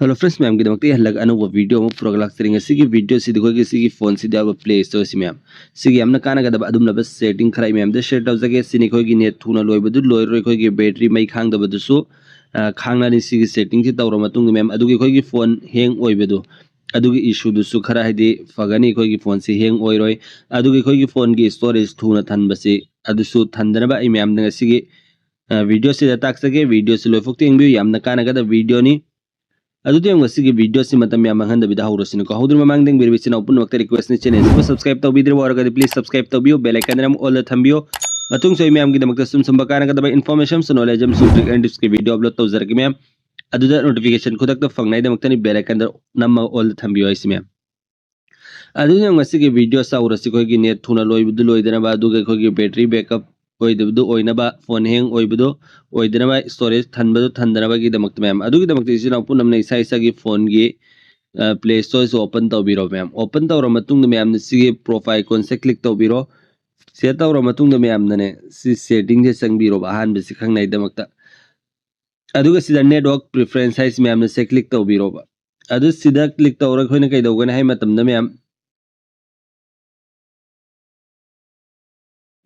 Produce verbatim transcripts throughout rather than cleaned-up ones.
Hello friends, ꯃꯌꯥꯝꯒꯤꯗꯃꯛꯇ ꯑꯩ ꯍꯜꯂꯛ ꯑꯅꯧꯕ ꯚꯤꯗꯤꯑꯣ ꯑꯃ ꯄꯨꯔꯒ ꯂꯥꯛꯆꯔꯤ꯫ ꯉꯁꯤꯒꯤ ꯚꯤꯗꯤꯑꯣꯁꯤꯗꯤ ꯑꯩꯈꯣꯏꯒꯤ ꯁꯤꯒꯤ ꯐꯣꯟꯁꯤꯗ ꯌꯥꯎꯕ ꯄ꯭ꯂꯦ ꯁ꯭ꯇꯣꯔꯁꯤ ꯃꯌꯥꯝ, ꯁꯤꯒꯤ ꯌꯥꯝꯅ ꯀꯥꯟꯅꯒꯗꯕ ꯑꯗꯨꯝꯂꯕ ꯁꯦꯇꯤꯡ ꯈꯔ ꯑꯩ ꯃꯌꯥꯝꯗ ꯁꯤꯌꯔ ꯇꯧꯖꯒꯦ꯫ ꯁꯤꯅꯤ ꯑꯩꯈꯣꯏꯒꯤ ꯅꯦꯠ ꯊꯨꯅ ꯂꯣꯏꯕꯗꯨ ꯂꯣꯏꯔꯣꯏ, ꯑꯩꯈꯣꯏꯒꯤ ꯕꯦꯇ꯭ꯔꯤ ꯃꯩ ꯈꯥꯡꯗꯕꯗꯨꯁꯨ, ꯑ, ꯈꯥꯡꯂꯅꯤ ꯁꯤꯒꯤ ꯁꯦꯇꯤꯡꯁꯤ ꯇꯧꯔ ꯃꯇꯨꯡꯗ ꯃꯌꯥꯝ꯫ ꯑꯗꯨꯒꯤ ꯑꯩꯈꯣꯏꯒꯤ ꯐꯣꯟ ꯍꯦꯡ ꯑꯣꯏꯕꯗꯨ, ꯑꯗꯨꯒꯤ ꯏꯁꯨꯗꯨꯁꯨ ꯈꯔ ꯍꯥꯏꯗꯤ ꯐꯒꯅꯤ, ꯑꯩꯈꯣꯏꯒꯤ ꯐꯣꯟꯁꯤ ꯍꯦꯡ ꯑꯣꯏꯔꯣꯏ꯫ ꯑꯗꯨꯒ ꯑꯩꯈꯣꯏꯒꯤ ꯐꯣꯟꯒꯤ ꯁ꯭ꯇꯣꯔꯦꯖ ꯊꯨꯅ ꯊꯟꯕꯁꯤ, ꯑꯗꯨꯁꯨ ꯊꯟꯗꯅꯕ ꯑꯩ ꯃꯌꯥꯝꯗ ꯉꯁꯤꯒꯤ, ꯑ, ꯚꯤꯗꯤꯑꯣꯁꯤꯗ ꯇꯥꯛꯆꯒꯦ꯫ ꯚꯤꯗꯤꯑꯣꯁꯤ ꯂꯣꯏꯐꯥꯎ ꯌꯦꯡꯕꯤꯌꯨ, ꯌꯥꯝꯅ ꯀꯥꯟꯅꯒꯗꯕ ꯚꯤꯗꯤꯑꯣꯅꯤ꯫ ꯑꯗꯨꯗꯤ ꯌꯦꯡꯉꯨ, ꯉꯁꯤꯒꯤ ꯚꯤꯗꯤꯑꯣꯁꯤ ꯃꯇꯝ ꯌꯥꯝ ꯃꯥꯡꯍꯟꯗꯕꯤꯗ ꯍꯧꯔꯁꯤꯅꯀꯣ꯫ ꯍꯧꯗ꯭ꯔꯤꯕ ꯃꯃꯥꯡꯗ ꯌꯦꯡꯕꯤꯔꯤꯕ ꯏꯆꯤꯟ ꯏꯅꯥꯎ ꯄꯨꯝꯅꯃꯛꯇ ꯔꯤꯀ꯭ꯋꯦꯁꯅꯤ, ꯆꯦꯅꯦꯜꯁꯤꯕꯨ ꯁꯕꯁꯀ꯭ꯔꯥꯏꯕ ꯇꯧꯕꯤꯗ꯭ꯔꯤꯕ ꯑꯣꯏꯔꯒꯗꯤ ꯄ꯭ꯂꯤꯁ ꯁꯕꯁꯀ꯭ꯔꯥꯏꯕ ꯇꯧꯕꯤꯌꯨ, ꯕꯦꯜ ꯑꯥꯏꯀꯟꯗꯅ ꯑꯃꯨꯛ ꯑꯣꯜꯗ ꯊꯝꯕꯤꯌꯨ꯫ ꯃꯇꯨꯡꯁꯨ ꯑꯩ ꯃꯌꯥꯝꯒꯤꯗꯃꯛꯇ ꯁꯨꯝ ꯁꯨꯝꯕ ꯀꯥꯟꯅꯒꯗꯕ ꯏꯟꯐꯣꯔꯃꯦꯁꯟꯁꯨ, ꯅꯣꯂꯦꯖ ꯑꯃꯁꯨꯡ ꯇ꯭ꯔꯤꯛ ꯑꯦꯟ ꯇꯤꯞꯁꯀꯤ ꯚꯤꯗꯤꯑꯣ ꯑꯞꯂꯣꯗ ꯇꯧꯖꯔꯛꯀꯦ ꯃꯌꯥꯝ꯫ ꯑꯗꯨꯗ ꯅꯣꯇꯤꯐꯤꯀꯦꯁꯟ ꯈꯨꯗꯛꯇ ꯐꯪꯅꯉꯥꯏꯗꯃꯛꯇꯅꯤ ꯕꯦꯜ ꯑꯥꯏꯀꯟꯗ ꯅꯝꯃꯒ ꯑꯣꯜꯗ ꯊꯝꯕꯤꯌꯨ ꯍꯥꯏꯁꯤ ꯃꯌꯥꯝ꯫ ꯑꯗꯨꯅ ꯉꯁꯤꯒꯤ ꯚꯤꯗꯤꯑꯣ ꯆꯥꯎꯔꯁꯤ ꯑꯩꯈꯣꯏꯒꯤ ꯅꯦꯠ ꯊꯨꯅ ꯂꯣꯏꯕꯗꯨ ꯂꯣꯏꯗꯅꯕ, ꯑꯗꯨꯒ ꯑꯩꯈꯣꯏꯒꯤ ꯕꯦꯇ꯭ꯔꯤ ꯕꯦꯛꯑꯞ ꯑꯣꯏꯗꯕꯗꯨ ꯑꯣꯏꯅꯕ, ꯐꯣꯟ ꯍꯦꯡ ꯑꯣꯏꯕꯗꯨ ꯑꯣꯏꯗꯅꯕ, ꯁ꯭ꯇꯣꯔꯦꯖ ꯊꯟꯕꯗꯨ ꯊꯟꯗꯅꯕꯒꯤꯗꯃꯛꯇ ꯃꯌꯥꯝ꯫ ꯑꯗꯨꯒꯤꯗꯃꯛꯇ ꯏꯆꯤꯟ ꯏꯅꯥꯎ ꯄꯨꯝꯅꯃꯛꯅ ꯏꯁꯥ ꯏꯁꯥꯒꯤ ꯐꯣꯟꯒꯤ, ꯑ, ꯄ꯭ꯂꯦ ꯁ꯭ꯇꯣꯔꯁꯤ ꯑꯣꯄꯟ ꯇꯧꯕꯤꯔꯣ ꯃꯌꯥꯝ꯫ ꯑꯣꯄꯟ ꯇꯧꯔ ꯃꯇꯨꯡꯗ ꯃꯌꯥꯝꯅ ꯁꯤꯒꯤ ꯄ꯭ꯔꯣꯐꯥꯏꯜ ꯑꯥꯏꯀꯣꯟꯁꯦ ꯀ꯭ꯂꯤꯛ ꯇꯧꯕꯤꯔꯣ꯫ ꯁꯤꯗ ꯇꯧꯔ ꯃꯇꯨꯡꯗ ꯃꯌꯥꯝꯅꯅꯦ ꯁꯤ ꯁꯦꯇꯤꯡꯁꯦ ꯆꯪꯕꯤꯔꯣꯕ ꯑꯍꯥꯟꯕꯁꯤ ꯈꯪꯅꯉꯥꯏꯗꯃꯛꯇ꯫ ꯑꯗꯨꯒ ꯁꯤꯗ ꯅꯦꯠꯋꯥꯔꯛ ꯄ꯭ꯔꯤꯐꯔꯦꯟꯁ ꯍꯥꯏꯁꯤ ꯃꯌꯥꯝꯅ ꯁꯦ ꯀ꯭ꯂꯤꯛ ꯇꯧꯕꯤꯔꯣꯕ꯫ ꯑꯗꯨ ꯁꯤꯗ ꯀ꯭ꯂꯤꯛ ꯇꯧꯔꯒ ꯑꯩꯈꯣꯏꯅ ꯀꯩꯗꯧꯒꯅꯤ ꯍꯥꯏ ꯃꯇꯝꯗ ꯃꯌꯥꯝ,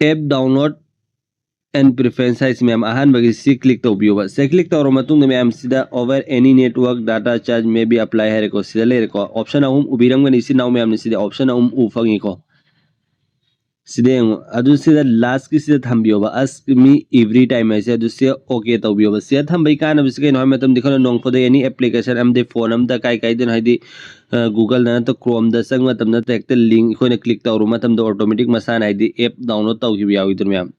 app download and preference ꯍꯥꯏꯁꯤ ꯃꯌꯥꯝ ꯑꯍꯥꯟꯕꯒꯤ ꯁꯤ ꯀ꯭ꯂꯤꯛ ꯇꯧꯕꯤꯌꯣꯕ꯫ ꯁꯤ ꯀ꯭ꯂꯤꯛ ꯇꯧꯔ ꯃꯇꯨꯡꯗ ꯃꯌꯥꯝ ꯁꯤꯗ over any network data charge may be apply ꯍꯥꯏꯔꯦꯀꯣ, ꯁꯤꯗ ꯂꯩꯔꯦꯀꯣ꯫ ꯑꯣꯞꯁꯟ ꯑꯍꯨꯝ ꯎꯕꯤꯔꯝꯒꯅꯤ ꯏꯆꯤꯟ ꯏꯅꯥꯎ ꯃꯌꯥꯝꯅ, ꯁꯤꯗ ꯑꯣꯞꯁꯟ ꯑꯍꯨꯝ ꯎ ꯐꯪꯉꯤꯀꯣ꯫ ꯁꯤꯗ ꯌꯦꯡꯉꯣ, ꯑꯗꯨ ꯁꯤꯗ ꯂꯥꯁꯀꯤ ꯁꯤꯗ ꯊꯝꯕꯤꯌꯣꯕ, ask me every time ꯍꯥꯏꯁꯦ, ꯑꯗꯨ ꯁꯤ ꯑꯣꯀꯦ ꯇꯧꯕꯤꯌꯣꯕ꯫ ꯁꯤꯗ ꯊꯝꯕꯒꯤ ꯀꯥꯟꯅꯕꯁꯤ ꯀꯩꯅꯣ ꯍꯥꯏꯕ ꯃꯇꯝꯗ, ꯑꯩꯈꯣꯏꯅ ꯅꯣꯡ ꯐꯥꯗꯣꯛ any application ꯑꯃꯗꯤ ꯐꯣꯟ ꯑꯃꯗ ꯀꯥꯏ ꯀꯥꯏꯗꯅꯣ ꯍꯥꯏꯗꯤ, ꯑ, Google-ꯗ ꯅꯠꯇ꯭ꯔꯒ Chrome-ꯗ ꯆꯪꯕ ꯃꯇꯝꯗ ꯍꯦꯛꯇ link ꯑꯩꯈꯣꯏꯅ ꯀ꯭ꯂꯤꯛ ꯇꯧꯔꯨꯕ ꯃꯇꯝꯗ automatic ꯃꯁꯥꯅ ꯍꯥꯏꯗꯤ app download ꯇꯧꯈꯤꯕ ꯌꯥꯎꯏꯗꯅ ꯃꯌꯥꯝ꯫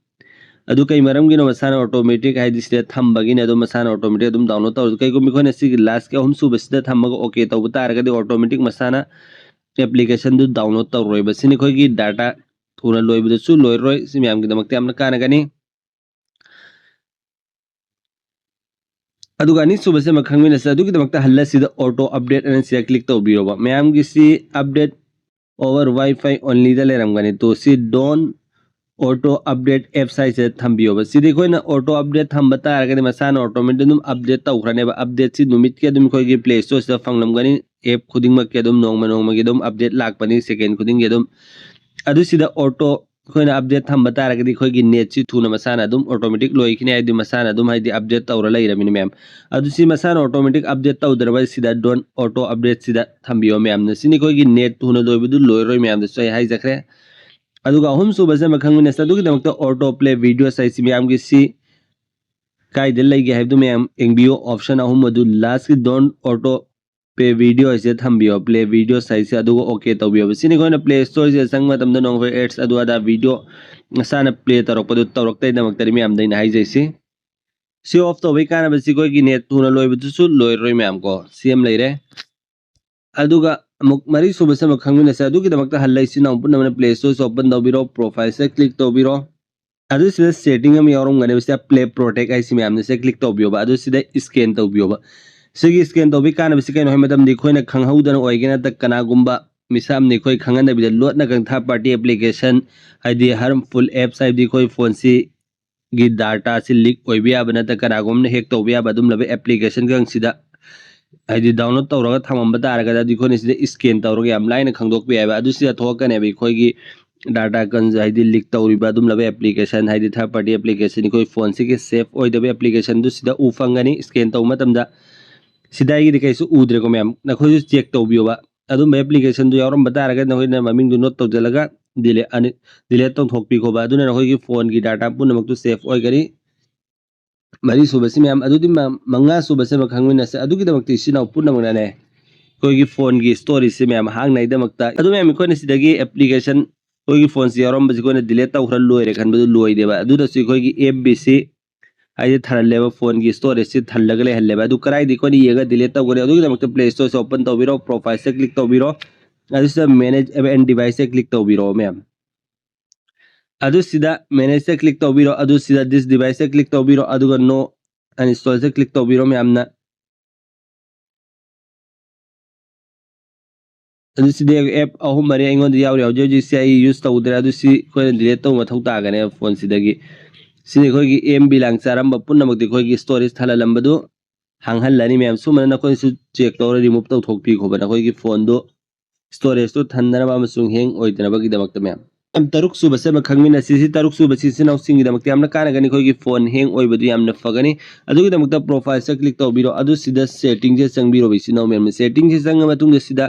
ꯑꯗꯨ ꯀꯩ ꯃꯔꯝꯒꯤꯅꯣ ꯃꯁꯥꯅ automatic ꯍꯥꯏꯗꯤ ꯁꯤꯗ ꯊꯝꯕꯒꯤꯅꯦ, ꯑꯗꯨꯝ ꯃꯁꯥꯅ automatic ꯑꯗꯨꯝ download ꯇꯧꯔꯁꯨ꯫ ꯀꯩꯒꯨꯝꯕ ꯑꯩꯈꯣꯏꯅ ꯁꯤꯒꯤ ꯂꯥꯁꯀꯤ ꯑꯍꯨꯝꯁꯨꯕꯁꯤꯗ ꯊꯝꯃꯒ ꯑꯣꯀꯦ ꯇꯧꯕ ꯇꯥꯔꯒꯗꯤ automatic ꯃꯁꯥꯅ application-ꯗꯨ download ꯇꯧꯔꯣꯏꯕ꯫ ꯁꯤꯅꯤ ꯑꯩꯈꯣꯏꯒꯤ data ꯊꯨꯅ ꯂꯣꯏꯕꯗꯁꯨ ꯂꯣꯏꯔꯣꯏ꯫ ꯁꯤ ꯃꯌꯥꯝꯒꯤꯗꯃꯛꯇ ꯌꯥꯝꯅ ꯀꯥꯟꯅꯒꯅꯤ꯫ ꯑꯗꯨꯒ ꯑꯅꯤꯁꯨꯕꯁꯦ ꯑꯃ ꯈꯪꯃꯤꯟꯅꯁꯦ꯫ ꯑꯗꯨꯒꯤꯗꯃꯛꯇ ꯍꯜꯂ ꯁꯤꯗ auto update ꯑꯅ ꯁꯤꯗ ꯀ꯭ꯂꯤꯛ ꯇꯧꯕꯤꯔꯣꯕ꯫ ꯃꯌꯥꯝꯒꯤ ꯁꯤ update over Wi-Fi only-ꯗ ꯂꯩꯔꯝꯒꯅꯤ꯫ ꯇꯣ ꯁꯤ don't Auto Update Apps ꯍꯥꯏꯁꯦ ꯊꯝꯕꯤꯌꯣꯕ꯫ ꯁꯤꯗꯤ ꯑꯩꯈꯣꯏꯅ auto update ꯊꯝꯕ ꯇꯥꯔꯒꯗꯤ ꯃꯁꯥꯅ automatic ꯑꯗꯨꯝ update ꯇꯧꯈ꯭ꯔꯅꯦꯕ꯫ Update ꯁꯤ ꯅꯨꯃꯤꯠꯀꯤ ꯑꯗꯨꯝ ꯑꯩꯈꯣꯏꯒꯤ Play Store ꯁꯤꯗ ꯐꯪꯂꯝꯒꯅꯤ꯫ App ꯈꯨꯗꯤꯡꯃꯛꯀꯤ ꯑꯗꯨꯝ ꯅꯣꯡꯃ ꯅꯣꯡꯃꯒꯤ ꯑꯗꯨꯝ update ꯂꯥꯛꯄꯅꯤ, second ꯈꯨꯗꯤꯡꯒꯤ ꯑꯗꯨꯝ꯫ ꯑꯗꯨ ꯁꯤꯗ auto ꯑꯩꯈꯣꯏꯅ update ꯊꯝꯕ ꯇꯥꯔꯒꯗꯤ ꯑꯩꯈꯣꯏꯒꯤ net ꯁꯤ ꯊꯨꯅ ꯃꯁꯥꯅ ꯑꯗꯨꯝ automatic ꯂꯣꯏꯈꯤꯅꯤ, ꯍꯥꯏꯗꯤ ꯃꯁꯥꯅ ꯑꯗꯨꯝ ꯍꯥꯏꯗꯤ update ꯇꯧꯔ ꯂꯩꯔꯕꯅꯤ ꯃꯌꯥꯝ꯫ ꯑꯗꯨ ꯁꯤ ꯃꯁꯥꯅ automatic update ꯇꯧꯗ꯭ꯔꯕ ꯁꯤꯗ Don't Auto Update ꯁꯤꯗ ꯊꯝꯕꯤꯌꯣ ꯃꯌꯥꯝꯅ꯫ ꯁꯤꯅꯤ ꯑꯩꯈꯣꯏꯒꯤ net ꯊꯨꯅ ꯂꯣꯏꯕꯗꯨ ꯂꯣꯏꯔꯣꯏ ꯃꯌꯥꯝꯗꯁꯨ ꯑꯩ ꯍꯥꯏꯖꯈ꯭ꯔꯦ꯫ ꯑꯗꯨꯒ ꯑꯍꯨꯝꯁꯨꯕꯁꯦ ꯑꯃ ꯈꯪꯃꯤꯟꯅꯁꯦ꯫ ꯑꯗꯨꯒꯤꯗꯃꯛꯇ Auto Play Videos ꯍꯥꯏꯁꯤ ꯃꯌꯥꯝꯒꯤ ꯁꯤ ꯀꯥꯏꯗ ꯂꯩꯒꯦ ꯍꯥꯏꯕꯗꯨ ꯃꯌꯥꯝ ꯌꯦꯡꯕꯤꯌꯨ꯫ Option ꯑꯍꯨꯝ ꯑꯗꯨ last ꯀꯤ Don't Auto Play Video ꯍꯥꯏꯁꯦ ꯊꯝꯕꯤꯌꯣ꯫ Play Videos ꯍꯥꯏꯁꯦ ꯑꯗꯨꯒ OK ꯇꯧꯕꯤꯌꯣꯕ꯫ ꯁꯤꯅꯤ ꯑꯩꯈꯣꯏꯅ Play Store ꯁꯤꯗ ꯆꯪꯕ ꯃꯇꯝꯗ ꯅꯣꯡꯃ ads ꯑꯗꯨ ꯑꯗꯥ video ꯃꯁꯥꯅ play ꯇꯧꯔꯛꯄꯗꯨ ꯇꯧꯔꯛꯇꯩꯗꯃꯛꯇꯅꯤ ꯃꯌꯥꯝꯗ ꯑꯩꯅ ꯍꯥꯏꯖꯩꯁꯤ꯫ ꯁꯤ off ꯇꯧꯕꯩ ꯀꯥꯟꯅꯕꯁꯤ ꯑꯩꯈꯣꯏꯒꯤ net ꯊꯨꯅ ꯂꯣꯏꯕꯗꯨꯁꯨ ꯂꯣꯏꯔꯔꯣꯏ ꯃꯌꯥꯝ ꯀꯣ꯫ ꯁꯤ ꯑꯃ ꯂꯩꯔꯦ꯫ ꯑꯗꯨꯒ ꯑꯃꯨꯛ ꯃꯔꯤ ꯁꯨꯕꯁꯦ ꯑꯃ ꯈꯪꯃꯤꯟꯅꯁꯦ꯫ ꯑꯗꯨꯒꯤꯗꯃꯛꯇ ꯍꯜꯂ ꯏꯆꯤꯟ ꯏꯅꯥꯎ ꯄꯨꯝꯅꯃꯛꯅ Play Store ꯁꯤ open ꯇꯧꯕꯤꯔꯣ, Profile ꯁꯦ click ꯇꯧꯕꯤꯔꯣ꯫ ꯑꯗꯨ ꯁꯤꯗ setting ꯑꯃ ꯌꯥꯎꯔꯝꯒꯅꯦꯕ, ꯁꯤꯗ Play Protect ꯍꯥꯏꯁꯤ ꯃꯌꯥꯝꯅ ꯁꯤꯗ click ꯇꯧꯕꯤꯌꯣꯕ꯫ ꯑꯗꯨ ꯁꯤꯗ scan ꯇꯧꯕꯤꯌꯣꯕ꯫ ꯁꯤꯒꯤ scan ꯇꯧꯕꯒꯤ ꯀꯥꯟꯅꯕꯁꯤ ꯀꯩꯅꯣ ꯍꯥꯏꯕ ꯃꯇꯝꯗ ꯑꯩꯈꯣꯏꯅ ꯈꯪꯍꯧꯗꯅ ꯑꯣꯏꯒꯦ ꯅꯠꯇ꯭ꯔꯒ ꯀꯅꯥꯒꯨꯝꯕ ꯃꯤꯁꯛ ꯑꯃꯅ ꯑꯩꯈꯣꯏ ꯈꯪꯍꯟꯗꯕꯤꯗ ꯂꯣꯠꯅ ꯈꯪ third party application ꯍꯥꯏꯗꯤ harmful apps ꯍꯥꯏꯕꯗꯤ ꯑꯩꯈꯣꯏ ꯐꯣꯟꯁꯤ ꯒꯤ data ꯁꯤ leak ꯑꯣꯏꯕ ꯌꯥꯕ ꯅꯠꯇ꯭ꯔꯒ ꯀꯅꯥꯒꯨꯝꯕꯅ hack ꯇꯧꯕ ꯌꯥꯕ ꯑꯗꯨꯝꯂꯕ application ꯒꯁꯤꯗ ꯍꯥꯏꯗꯤ download ꯇꯧꯔꯒ ꯊꯝꯃꯝꯕ ꯇꯥꯔꯒꯗꯤ ꯑꯗꯨ ꯑꯩꯈꯣꯏꯅ ꯁꯤꯗ scan ꯇꯧꯔꯒ ꯌꯥꯝ ꯂꯥꯏꯅ ꯈꯪꯗꯣꯛꯄ ꯌꯥꯏꯕ꯫ ꯑꯗꯨ ꯁꯤꯗ ꯊꯣꯛꯂꯛꯀꯅꯦꯕ ꯑꯩꯈꯣꯏꯒꯤ data ꯀꯟ-, ꯍꯥꯏꯗꯤ leak ꯇꯧꯔꯤꯕ ꯑꯗꯨꯝꯂꯕ application ꯍꯥꯏꯗꯤ third party application ꯑꯩꯈꯣꯏ ꯐꯣꯟꯁꯤꯒꯤ safe ꯑꯣꯏꯗꯕ application ꯗꯨ ꯁꯤꯗ ꯎ ꯐꯪꯒꯅꯤ scan ꯇꯧꯕ ꯃꯇꯝꯗ꯫ ꯁꯤꯗ ꯑꯩꯒꯤꯗꯤ ꯀꯩꯁꯨ ꯎꯗ꯭ꯔꯦꯀꯣ ꯃꯌꯥꯝ, ꯅꯈꯣꯏꯁꯨ check ꯇꯧꯕꯤꯌꯣꯕ꯫ ꯑꯗꯨꯝꯕ application ꯗꯨ ꯌꯥꯎꯔꯝꯕ ꯇꯥꯔꯒꯗꯤ ꯅꯈꯣꯏꯅ ꯃꯃꯤꯡꯗꯨ note ꯇꯧꯁꯤꯜꯂꯒ delete, ꯑꯅꯤ-, delete ꯇꯧꯊꯣꯛꯄꯤꯈꯣꯕ꯫ ꯑꯗꯨꯅ ꯅꯈꯣꯏꯒꯤ ꯐꯣꯟꯒꯤ data ꯄꯨꯝꯅꯃꯛꯇꯨ safe ꯑꯣꯏꯒꯅꯤ꯫ ꯃꯔꯤ ꯁꯨꯕꯁꯤ ꯃꯌꯥꯝ, ꯑꯗꯨꯗꯤ ꯃ-, ꯃꯉꯥ ꯁꯨꯕꯁꯤ ꯑꯃ ꯈꯪꯃꯤꯟꯅꯁꯦ꯫ ꯑꯗꯨꯒꯤꯗꯃꯛꯇ ꯏꯆꯤꯟ ꯏꯅꯥꯎ ꯄꯨꯝꯅꯃꯛꯅꯅꯦ ꯑꯩꯈꯣꯏꯒꯤ ꯐꯣꯟꯒꯤ storage ꯁꯤ ꯃꯌꯥꯝ ꯍꯥꯡꯅꯉꯥꯏꯗꯃꯛꯇ ꯑꯗꯨ ꯃꯌꯥꯝ ꯑꯩꯈꯣꯏꯅ ꯁꯤꯗꯒꯤ application ꯑꯩꯈꯣꯏꯒꯤ ꯐꯣꯟꯁꯤ ꯌꯥꯎꯔꯝꯕꯁꯤ ꯑꯩꯈꯣꯏꯅ delete ꯇꯧꯈ꯭ꯔ ꯂꯣꯏꯔꯦ ꯈꯟꯕꯗꯨ ꯂꯣꯏꯗꯦꯕ꯫ ꯑꯗꯨꯗꯁꯨ ꯑꯩꯈꯣꯏꯒꯤ F B C ꯍꯥꯏꯗꯤ ꯊꯜꯍꯜꯂꯦꯕ, ꯐꯣꯟꯒꯤ storage ꯁꯤ ꯊꯜꯂꯒ ꯂꯩꯍꯜꯂꯦꯕ꯫ ꯑꯗꯨ ꯀꯗꯥꯏꯗ ꯑꯩꯈꯣꯏꯅ ꯌꯦꯡꯉꯒ delete ꯇꯧꯒꯅꯤ? ꯑꯗꯨꯒꯤꯗꯃꯛꯇ Play Store ꯁꯤ open ꯇꯧꯕꯤꯔꯣ, Profile ꯁꯦ click ꯇꯧꯕꯤꯔꯣ, ꯑꯗꯨꯁꯤꯗ Manage and Device say click ꯇꯧꯕꯤꯔꯣ ꯃꯌꯥꯝ꯫ ꯑꯗꯨ ꯁꯤꯗ Manage ꯁꯦ click ꯇꯧꯕꯤꯔꯣ, ꯑꯗꯨ ꯁꯤꯗ This Device ꯁꯦ click ꯇꯧꯕꯤꯔꯣ, ꯑꯗꯨꯒ No Uninstall ꯁꯦ click ꯇꯧꯕꯤꯔꯣ ꯃꯌꯥꯝꯅ꯫ ꯑꯗꯨ ꯁꯤꯗꯤ ꯑꯦꯞ ꯑꯍꯨꯝ ꯃꯔꯤ ꯑꯩꯉꯣꯟꯗ ꯌꯥꯎꯔꯤ꯫ ꯍꯧꯖꯤꯛ ꯍꯧꯖꯤꯛꯁꯦ ꯑꯩ ꯌꯨꯁ ꯇꯧꯗ꯭ꯔꯦ꯫ ꯑꯗꯨ ꯁꯤ ꯑꯩꯈꯣꯏꯅ ꯗꯤꯂꯤꯠ ꯇꯧꯕ ꯃꯊꯧ ꯇꯥꯒꯅꯦꯕ ꯐꯣꯟꯁꯤꯗꯒꯤ꯫ ꯁꯤꯗꯤ ꯑꯩꯈꯣꯏꯒꯤ ꯑꯦꯝ ꯕꯤ ꯂꯥꯡ ꯆꯥꯔꯝꯕ ꯄꯨꯝꯅꯃꯛꯇꯤ ꯑꯩꯈꯣꯏꯒꯤ ꯁ꯭ꯇꯣꯔꯦꯖ ꯊꯜꯍꯜꯂꯝꯕꯗꯨ ꯍꯥꯡꯍꯜꯂꯅꯤ ꯃꯌꯥꯝ꯫ ꯁꯨꯝꯕꯅ ꯅꯈꯣꯏꯅꯁꯨ ꯆꯦꯛ ꯇꯧꯔ ꯔꯤꯃꯨꯚ ꯇꯧꯊꯣꯛꯄꯤꯈꯣꯕ ꯅꯈꯣꯏꯒꯤ ꯐꯣꯟꯗꯨ ꯁ꯭ꯇꯣꯔꯦꯖꯇꯨ ꯊꯟꯅꯅꯕ ꯑꯃꯁꯨꯡ ꯍꯦꯡ ꯑꯣꯏꯗꯅꯕꯒꯤꯗꯃꯛꯇ ꯃꯌꯥꯝ꯫ ꯃꯌꯥꯝ, ꯇꯔꯨꯛ ꯁꯨꯕꯁꯦ ꯑꯃ ꯈꯪꯃꯤꯟꯅꯁꯤ꯫ ꯁꯤ ꯇꯔꯨꯛ ꯁꯨꯕꯁꯤ ꯏꯆꯤꯟ ꯏꯅꯥꯎꯁꯤꯡꯒꯤꯗꯃꯛꯇ ꯌꯥꯝꯅ ꯀꯥꯟꯅꯒꯅꯤ꯫ ꯑꯩꯈꯣꯏꯒꯤ ꯐꯣꯟ ꯍꯦꯡ ꯑꯣꯏꯕꯗꯨ ꯌꯥꯝꯅ ꯐꯒꯅꯤ꯫ ꯑꯗꯨꯒꯤꯗꯃꯛꯇ ꯄ꯭ꯔꯣꯐꯥꯏꯜꯁꯦ ꯀ꯭ꯂꯤꯛ ꯇꯧꯕꯤꯔꯣ꯫ ꯑꯗꯨ ꯁꯤꯗ ꯁꯦꯇꯤꯡꯁꯦ ꯆꯪꯕꯤꯔꯣ ꯏꯆꯤꯟ ꯏꯅꯥꯎ ꯃꯌꯥꯝ꯫ ꯁꯦꯇꯤꯡꯁꯦ ꯆꯪꯉ ꯃꯇꯨꯡꯗ ꯁꯤꯗ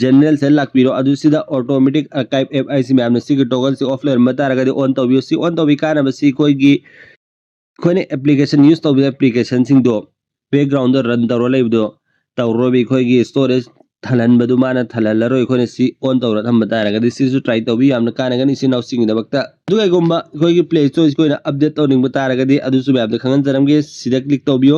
ꯖꯦꯅꯔꯦꯜꯁꯦ ꯂꯥꯛꯄꯤꯔꯣ꯫ ꯑꯗꯨ ꯁꯤꯗ ꯑꯣꯇꯣꯃꯦꯇꯤꯛ ꯑꯥꯔꯀꯥꯏꯞ ꯑꯦꯞ ꯍꯥꯏꯁꯤ ꯃꯌꯥꯝꯅ ꯁꯤꯒꯤ ꯇꯣꯒꯜꯁꯤ ꯑꯣꯐ ꯂꯩꯔꯝꯕ ꯇꯥꯔꯒꯗꯤ ꯑꯣꯟ ꯇꯧꯕꯤꯌꯨ꯫ ꯁꯤ ꯑꯣꯟ ꯇꯧꯕꯤ ꯀꯥꯟꯅꯕꯁꯤ ꯑꯩꯈꯣꯏꯒꯤ ꯑꯩꯈꯣꯏꯅ ꯑꯦꯄ꯭ꯂꯤꯀꯦꯁꯟ ꯌꯨꯁ ꯇꯧꯕꯗ ꯑꯦꯄ꯭ꯂꯤꯀꯦꯁꯟꯁꯤꯡꯗꯣ ꯕꯦꯛꯒ꯭ꯔꯥꯎꯟꯗ ꯔꯟ ꯇꯧꯔ ꯂꯩꯕꯗꯣ ꯇꯧꯔꯣꯏꯕ꯫ ꯑꯩꯈꯣꯏꯒꯤ ꯁ꯭ꯇꯣꯔꯦꯖ ꯊꯜꯍꯟꯕꯗꯨ ꯃꯥꯅ ꯊꯜꯍꯜꯂꯔꯣꯏ꯫ ꯑꯩꯈꯣꯏꯅ ꯁꯤ ꯑꯣꯟ ꯇꯧꯔ ꯊꯝꯕ ꯇꯥꯔꯒꯗꯤ ꯁꯤꯁꯨ ꯇ꯭ꯔꯥꯏ ꯇꯧꯕꯤꯌꯨ꯫ ꯌꯥꯝꯅ ꯀꯥꯟꯅꯒꯅꯤ ꯏꯆꯤꯟ ꯏꯅꯥꯎꯁꯤꯡꯒꯤꯗꯃꯛꯇ꯫ ꯑꯗꯨ ꯀꯩꯒꯨꯝꯕ ꯑꯩꯈꯣꯏꯒꯤ ꯄ꯭ꯂꯦ ꯁ꯭ꯇꯣꯔꯁꯤ ꯑꯩꯈꯣꯏꯅ ꯑꯞꯗꯦꯠ ꯇꯧꯅꯤꯡꯕ ꯇꯥꯔꯒꯗꯤ ꯑꯗꯨꯁꯨ ꯃꯌꯥꯝꯗ ꯈꯪꯍꯟꯖꯔꯝꯒꯦ꯫ ꯁꯤꯗ ꯀ꯭ꯂꯤꯛ ꯇꯧꯕꯤꯌꯨ꯫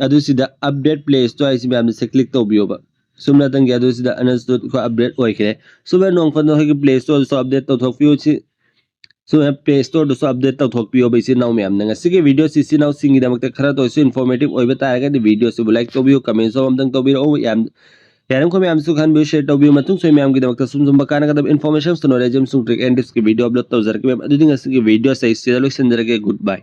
ꯑꯗꯨ ꯁꯤꯗ ꯑꯞꯗꯦꯠ ꯄ꯭ꯂꯦ ꯁ꯭ꯇꯣꯔ ꯍꯥꯏꯁꯤ ꯃꯌꯥꯝꯅ ꯁꯤ ꯀ꯭ꯂꯤꯛ ꯇꯧꯕꯤꯌꯣꯕ꯫ ꯁꯨꯝꯅꯇꯪꯒꯤ ꯑꯗꯨ ꯁꯤꯗ ꯑꯅꯁꯇꯨꯠ ꯑꯩꯈꯣꯏ ꯑꯞꯗꯦꯠ ꯑꯣꯏꯈ꯭ꯔꯦ꯫ ꯁꯨꯝꯅ ꯅꯣꯡ ꯐꯥꯗꯣꯛ ꯑꯩꯈꯣꯏꯒꯤ ꯄ꯭ꯂꯦ ꯁ꯭ꯇꯣꯔꯗꯁꯨ ꯑꯞꯗꯦꯠ ꯇꯧꯊꯣꯛꯄꯤꯌꯨ꯫ ꯁꯤ ꯁꯨꯝꯅ ꯄ꯭ꯂꯦ ꯁ꯭ꯇꯣꯔꯗꯁꯨ ꯑꯞꯗꯦꯠ ꯇꯧꯊꯣꯛꯄꯤꯌꯣꯕ ꯏꯆꯤꯟ ꯏꯅꯥꯎ ꯃꯌꯥꯝꯅ꯫ ꯉꯁꯤꯒꯤ ꯚꯤꯗꯤꯑꯣꯁꯤ ꯏꯆꯤꯟ ꯏꯅꯥꯎꯁꯤꯡꯒꯤꯗꯃꯛꯇ ꯈꯔꯇ ꯑꯣꯏꯁꯨ ꯏꯟꯐꯣꯔꯃꯦꯇꯤꯚ ꯑꯣꯏꯕ ꯇꯥꯔꯒꯗꯤ ꯚꯤꯗꯤꯑꯣꯁꯤꯕꯨ ꯂꯥꯏꯛ ꯇꯧꯕꯤꯌꯨ, ꯀꯃꯦꯟꯁꯨ ꯑꯃꯇꯪ ꯇꯧꯕꯤꯔꯛꯎ꯫ ꯌꯥꯝ ꯌꯥꯔꯤꯃꯈꯩ ꯃꯌꯥꯝꯁꯨ ꯈꯟꯕꯤꯌꯨ, ꯁꯤꯌꯔ ꯇꯧꯕꯤꯌꯨ꯫ ꯃꯇꯨꯡꯁꯨ ꯃꯌꯥꯝꯒꯤꯗꯃꯛꯇ ꯁꯨꯝ ꯁꯨꯝꯕ ꯀꯥꯟꯅꯒꯗꯕ ꯏꯟꯐꯣꯔꯃꯦꯁꯟ ꯅꯣꯂꯦꯖ ꯑꯃꯁꯨꯡ ꯇ꯭ꯔꯤꯛ ꯑꯦꯟ ꯇꯤꯞꯁꯀꯤ ꯚꯤꯗꯤꯑꯣ ꯑꯞꯂꯣꯗ ꯇꯧꯖꯔꯛꯀꯦ ꯃꯌꯥꯝ꯫ ꯑꯗꯨꯗꯤ ꯉꯁꯤꯒꯤ ꯚꯤꯗꯤꯑꯣꯁꯦ ꯑꯩ ꯁꯤꯗ ꯂꯣꯏꯁꯤꯟꯖꯔꯒꯦ꯫ ꯒꯨꯗ ꯕꯥꯏ꯫